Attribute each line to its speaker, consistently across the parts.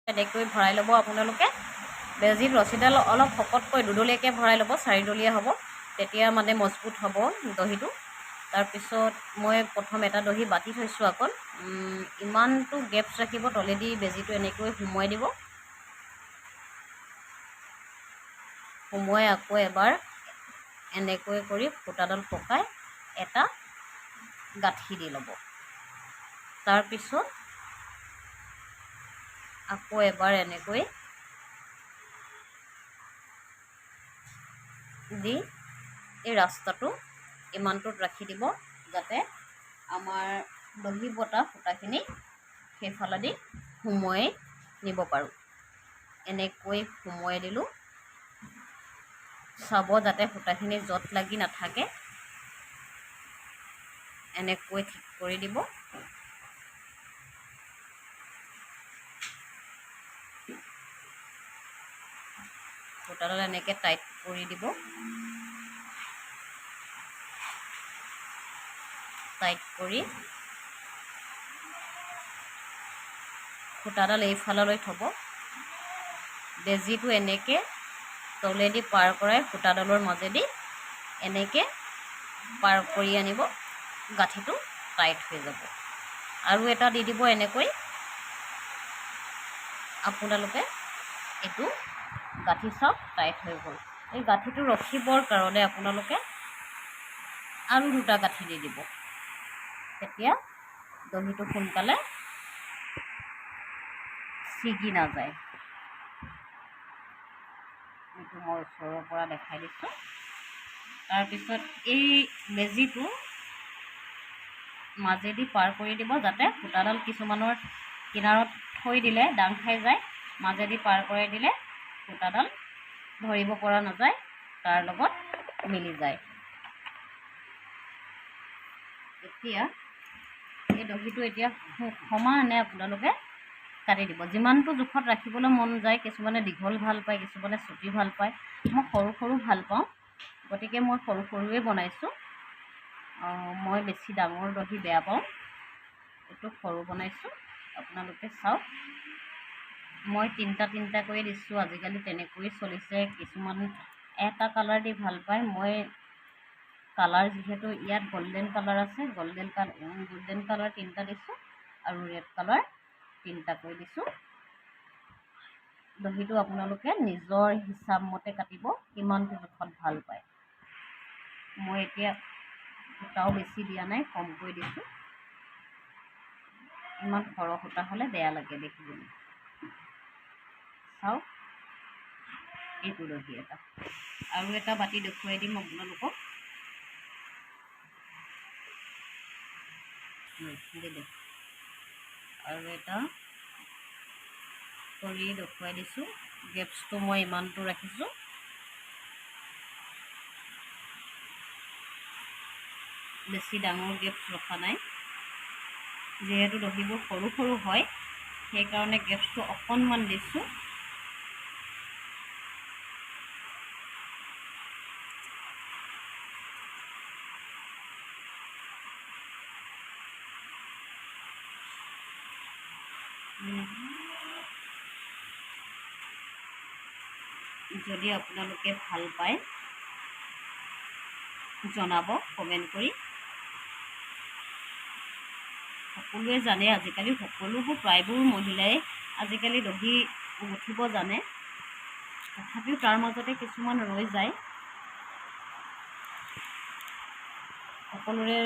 Speaker 1: এনেকৈ ভৰাই ল'ব আপোনালোকে। বেজীত ৰছীডাল অলপ শকতকৈ দুডলীয়াকৈ ভৰাই ল'ব, চাৰিডলীয়া হ'ব, তেতিয়া মানে মজবুত হ'ব দহিটো। তাৰপিছত মই প্ৰথম এটা দহি বাতি থৈছোঁ অকণ। ইমানটো গেপছ ৰাখিব, তলেদি বেজীটো এনেকৈ সুমুৱাই দিব। সুমুৱাই আকৌ এবাৰ এনেকৈ কৰি সূতাডাল পকাই এটা গাঁঠি দি ল'ব। তাৰপিছত আকৌ এবাৰ এনেকৈ দি এই ৰাস্তাটো ইমানটোত ৰাখি দিব, যাতে আমাৰ দহি বটা সূতাখিনি সেইফালেদি সুমুৱাই নিব পাৰোঁ। এনেকৈ সুমুৱাই দিলোঁ। চাব যাতে সূতাখিনি য'ত লাগি নাথাকে, এনেকৈ ঠিক কৰি দিব। সূতাডাল এনেকৈ টাইট কৰি দিব। টাইট কৰি সূতাডাল এইফাললৈ থ'ব। বেজীটো এনেকৈ তলেদি পাৰ কৰাই সূতাডালৰ মাজেদি এনেকৈ পাৰ কৰি আনিব, গাঁঠিটো টাইট হৈ যাব। আৰু এটা দি দিব এনেকৈ। আপোনালোকে এইটো গাঁঠি চাওক, টাইট হৈ গ'ল। এই গাঁঠিটো ৰখিবৰ কাৰণে আপোনালোকে আৰু দুটা গাঁঠি দি দিব, তেতিয়া দহিটো সোনকালে ছিগি নাযায়। এইটো মই ওচৰৰ পৰা দেখাই দিছোঁ। তাৰপিছত এই বেজীটো মাজেদি পাৰ কৰি দিব, যাতে সূতাডাল কিছুমানৰ কিনাৰত থৈ দিলে দাং খাই যায়, মাজেদি পাৰ কৰাই দিলে সূতাডাল ধৰিব পৰা নাযায়, তাৰ লগত মিলি যায়। এতিয়া এই দহিটো এতিয়া সমানে আপোনালোকে কাটি দিব, যিমানটো জোখত ৰাখিবলৈ মন যায়। কিছুমানে দীঘল ভাল পায়, কিছুমানে চুটি ভাল পায়। মই সৰু সৰু ভাল পাওঁ, গতিকে মই সৰু সৰুৱে বনাইছোঁ। মই বেছি ডাঙৰ দহি বেয়া পাওঁ, এইটো সৰু বনাইছোঁ। আপোনালোকে চাওক, মই তিনিটা তিনিটাকৈয়ে দিছোঁ। আজিকালি তেনেকৈয়ে চলিছে। কিছুমান এটা কালাৰ দি ভাল পায়। মই কালাৰ যিহেতু ইয়াত গল্ডেন কালাৰ আছে, গল্ডেন কালাৰ তিনিটা দিছোঁ আৰু ৰেড কালাৰ তিনিটাকৈ দিছোঁ। দহিটো আপোনালোকে নিজৰ হিচাপ মতে কাটিব, কিমানটো জোখত ভাল পায়। মই এতিয়া সূতাও বেছি দিয়া নাই, কমকৈ দিছোঁ। ইমান সৰহ সূতা হ'লে বেয়া লাগে দেখিবলৈ। চাওক, এইটো দহি এটা আৰু এটা বাতি দেখুৱাই দিম আপোনালোকক। দি আৰু এটা কৰি দেখুৱাই দিছোঁ। গেপছটো মই ইমানটো ৰাখিছোঁ। বেছি ডাঙৰ গেপছ ৰখা নাই, যিহেতু দহিবোৰ সৰু সৰু হয়, সেইকাৰণে গেপছটো অকণমান দিছোঁ। যদি আপোনালোকে ভাল পায় জনাব কমেণ্ট কৰি। সকলোৱে জানে আজিকালি, সকলোবোৰ প্ৰায়বোৰ মহিলাই আজিকালি দহি গুঠিব জানে, তথাপিও তাৰ মাজতে কিছুমান ৰৈ যায়। সকলোৰে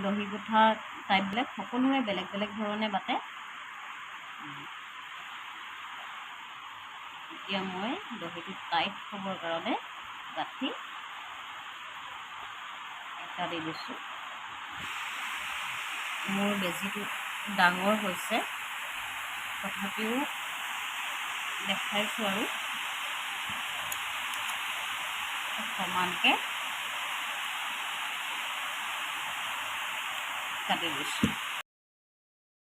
Speaker 1: দহি গুঠা টাইপবিলাক সকলোৰে বেলেগ বেলেগ ধৰণে বাটে। এতিয়া মই দহিটো টাইট হ'বৰ কাৰণে গাঁঠি এটা দি দিছোঁ। মোৰ বেজীটো ডাঙৰ হৈছে, তথাপিও দেখাইছোঁ আৰু সমানকৈ কাটি দিছোঁ।